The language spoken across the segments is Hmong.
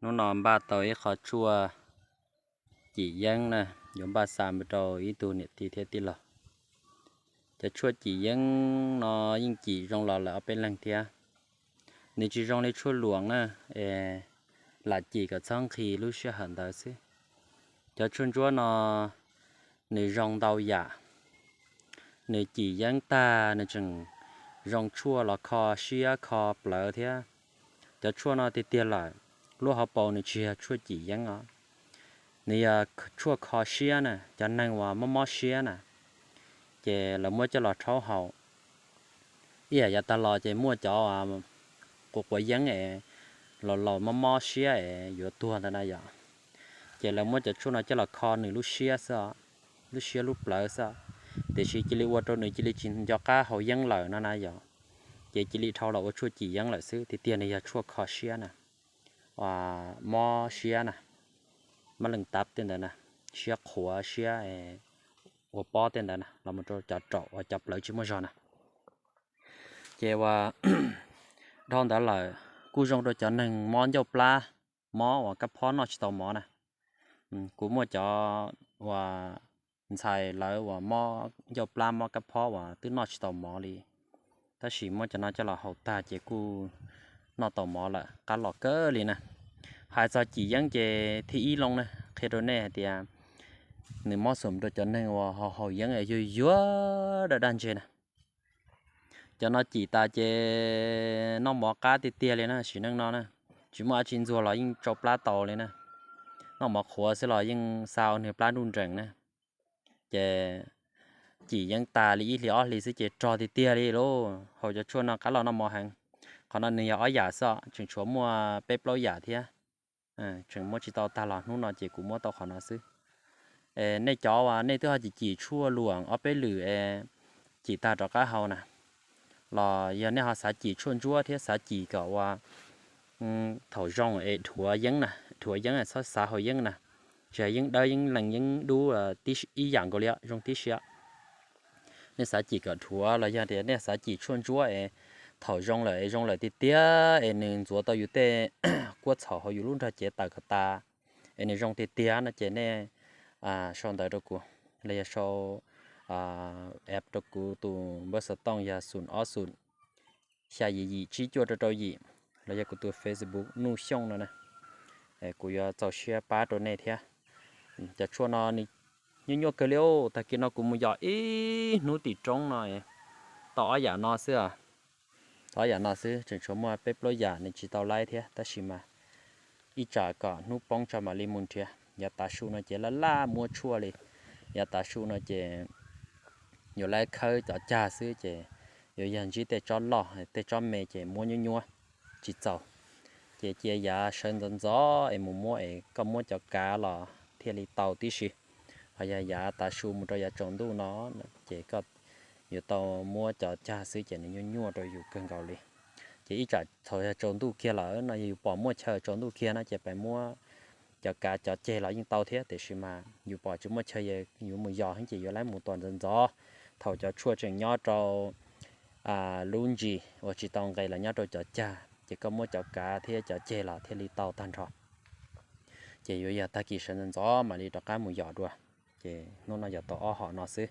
Hnub no npaj tau ib qho tshuaj cim yeeb na, yuav npaj xa mus rau ib tug niam tij thiab tij laug. Cov tshuaj cim yeeb no yeej cim zoo los lawm ob peb leeg thiab. Nws tsis zoo li tshuaj luam na, es lam cim kom txhob nqhis lub sij hawm ntawd xwb. Cov tshuaj ntsuab no nws zoo ntau yam. Nws cim yeeb tag nws tseem zoo tshuaj los kho siab kho plawv thiab. Cov tshuaj no tiag tiag lawm, lub hauv paus nws tsis yog tshuaj cim yeeb os, nws yog tshuaj kho siab na, cov neeg uas mob mob siab na, ces lawv muab coj los rhaub haus. Ib yam yav tag los ces muaj cov quav quav yeeb es laus laus mob mob siab es yuav tuag ntawd na yom, ces lawv muab cov tshuaj no coj los kho nws lub siab xwb, lub siab lub plawv xwb, tiam sis cia li ua rau nws cia li tsis nco qab haus yeeb lawm no na yom, ces cia li dhau los ua tshuaj cim yeeb lawm xwb. Tiag tiag nws yog tshuaj kho siab na, mob siab na, mob leej tab tej ntawd na, siab qhuav siab ua pob tej ntawd na, los mus rau cov raum uas cov plawv tsis muaj zog na. Ces uas dhau ntawd lawm kuj zoo rau cov neeg mob ncauj plab, mob uas kab phob noj tsis tau mov na. Kuv muaj cov uas ntxhais lawv uas mob ncauj plab mob kab phob uas twb noj tsis tau mov li, tab sis muab cov no coj los haus tag ces kuj noj tau mov lawm qab los kawg li na. Hais txog cim yeeb ces thib ib loo na, qhia rau nej hais tias nws mob xum rau cov neeg uas haus haus yeeb yuag yuag daj daj ntseg na. Cov no cim tas ces noj mov qab tiag tiag li na, sim neej no na, tsis muaj dab tsi ntxuag los yeej tsau plab tau li na. Noj mov qhuav xwb los yeej xa ua nws plab nruj nreem na. Ces cim yeeb tas li ib hlis ob hlis xwb ces rog tiag tiag li lauj. Haus cov tshuaj no qab los noj mov heev. Qhov no nws yog ob yam xwb, tseem tshuav muaj peb plaub yam thiab. Tseem muab tsis tau tag los hnub no ces kuv muab tau qhov no xwb. Nej cov uas nej twb ho cim cim tshuaj luam ob peb lwm es cim tag rov qab haus na, los yog nej ho xav cim tshuaj ntsuab thiab xav cim kom uas thaum zoo es dhuav yeeb na, dhuav yeeb txhob xav haus yeeb na, tsis hais yeeb dawb yeeb lees yeeb dub tib ib yam nkaus li, zoo tib si. Nej xav cim kom dhuav los yog tias nej xav cim tshuaj ntsuab es thaum zoo lawm es zoo lawm tiag tiag es nws ntxuav tau yus tej kuab txhaum hauv yus lub nrog cev tawm kom tas es nws zoo tiag tiag no ces nej sau ntawv rau kuv los yog sau app rau kuv tus npawb xov tooj yog xoom ob xoom xya yim yim tsib cuaj rau rau yim, los yog kuv tus Facebook Nuj Xyooj no na. Kuv yuav txaus siab pab rau nej thiab. Cov tshuaj no nws nyuaj nyuaj kawg li. Tag kis no kuv mus yos ib hnub tim roob no tau ob yam no xwb. Tau ob yam no xwb, tseem tshuav muaj peb plaub yam nws tsis tau laib thiab, tab sis mas ib tsam kom hnub poob tso mam li mus nrhiav. Yav tav su no ces laj laj muab tshuaj li. Yav tav su no ces yuav laib khawb cov cag xwb ces yuav yog ntsib tej tsob loj tej tsob me ces muab nyuab nyuab tsis txaus. Ces cia yav sawv ntxov ntxov es mus muab es koj muab cov kav los thiaj li tau tib si. Ho yog yav tav su mus rau yav tsaus ntuj no ces koj yuav tau muab cov cag xwb ces nws nyuaj nyuaj rau yus kawg nkaus li. Ces ib tsam thaum yog tsaus ntuj kiag lawm no yog yus pom muaj chaw tsaus ntuj kiag no ces pais muab cov kav cov ceg los yeej tau thiab, tiam sis mas yus pom tsis muaj chaw, yus mus yos heev ces yuav laib mus tom ntxov ntxov. Thaum cov tshuaj tseem nyob rau lub ntsis uas tsis tau nqes los nyob rau cov cag ces koj muab cov kav thiab cov ceg los thiaj li tau tag nrho. Ces yuav yog tag kis sawv ntxov ntxov mam li rov qab mus yos dua. Ces hnub no yog tau ob hom no xwb.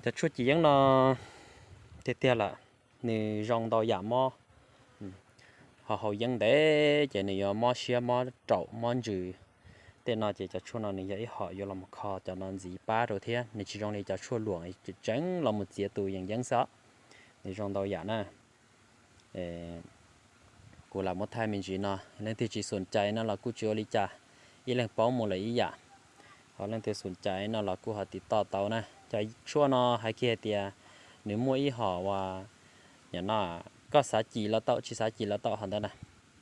Cov tshuaj cim yeeb no tiag tiag lawm, nws zoo ntau yam mob. Ho haus yeeb ntev ces nws yuav mob siab mob raum mob ntsws. Tej no ces cov tshuaj no nws yog ib hom yuav los kho cov no ntxiv pab rau thiab. Nws tsis zoo li cov tshuaj luam tseem los mus txiav tus yees yeeb xwb, nws zoo ntau yam na. Kuv lam muab thaij me ntsis no, leej twg tsis xum cai no los kuj tsis ua li cas, ib leeg paub mus lawm ib yam. Ho leej twg xum cai no los kuj ho tiv toj tau na. Cov tshuaj no hais kiag hais tias nws muaj ib hom uas, yam no, koj xav cim los tau, tsis xav cim los tau hom ntawd na.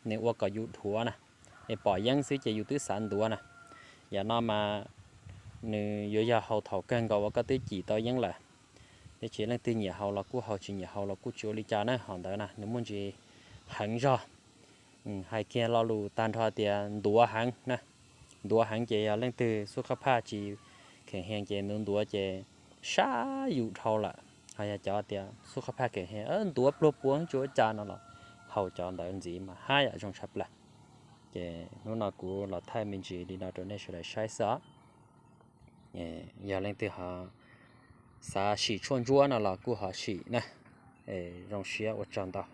Nws ua kom yus dhuav na, es pom yeeb xwb ces yus twb xav ntuav na. Yam no mas nws yuav yog haus thaum kawg nkaus uas koj twb cim tau yeeb lawm. Tiam sis leej twg nyiam haus los kuj haus, tsis nyiam haus los kuj tsis ua li cas na. Hom ntawd na nws muaj ntsis heev zog. Hais kiag lo lus tag nrho tias ntuav heev na. Ntuav heev ces yog leej twg xub qab phaj tsis kheem hees ces ntuav ntuav ces sab yus dhau lawm. Ho yog cov tias xub qab phaj kheem hees, ntuav pluag puav tsis ua cas no los haus cov ntawd ntxiv mas haj yam zoo tshaj plaws. Ces hnub no kuv los thaij me ntsis li no rau nej sawv daws saib xwb. Yog leej twg ho xav sim tshuaj ntsuab no los kuj ho sim na. Zoo siab ua tsaug ntau.